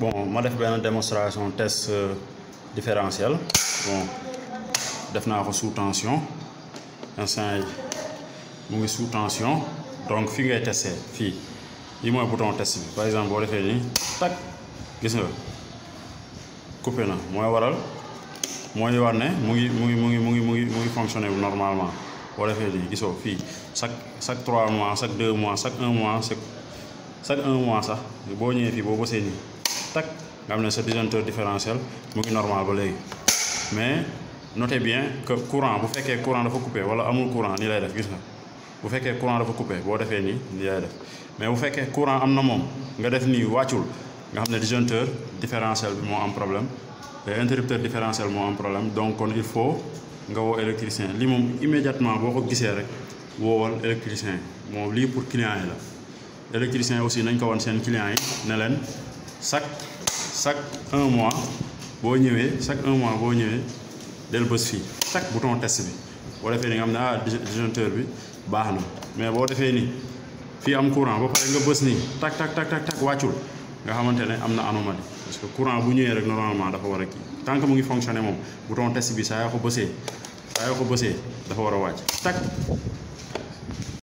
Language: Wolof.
bon ma def benn démonstration test différentiel bon def naa ko sous tension instant yi mu ngi sous tension donc fi ngay testé fii yi mooy bouton test bi par exemple boo defee nii tak gis nga coupé na mooy waral mooy war ne mu ngi fonctionner normalement boo defee nii gisoo fii chaque 3 mois chaque 2 mois chaque 1 mois chaque 1 mois sax boo ñëwee fii boo bësee nii tak nga xam ne sa disjoncteur différentiel mu ngi normal ba léegi mais notez bien que courant bu fekkee courant dafa coupé wala amul courant nii lay def gis nga bu fekkee courant dafa coupé boo defee nii lay def mais bu fekkee courant am na moom nga def nii wàccul nga xam ne disjoncteur différentiel bi moo am problème et interrupteur différentiel moo am problème donc kon il faut nga woo électricien lii moom immédiatement boo ko gisee rek woowal électricien moom lii pour client yi la électricien aussi nañ ko wan seen client yi ne leen chaque 1 mois boo ñëwee chaque 1 mois boo ñëwee del bës fii chaque bouton test bi boo defee ni nga xam ne disjoncteur bi baax na mais boo defee nii fii am courant ba pare nga bës nii tak wàccul nga xamante ne am na anomalie parce que courant bu ñëwee rek normalement dafa war a kii tant que mu ngi fonctionner moom bouton test bi saa yoo ko bësee dafa war a wàcc tak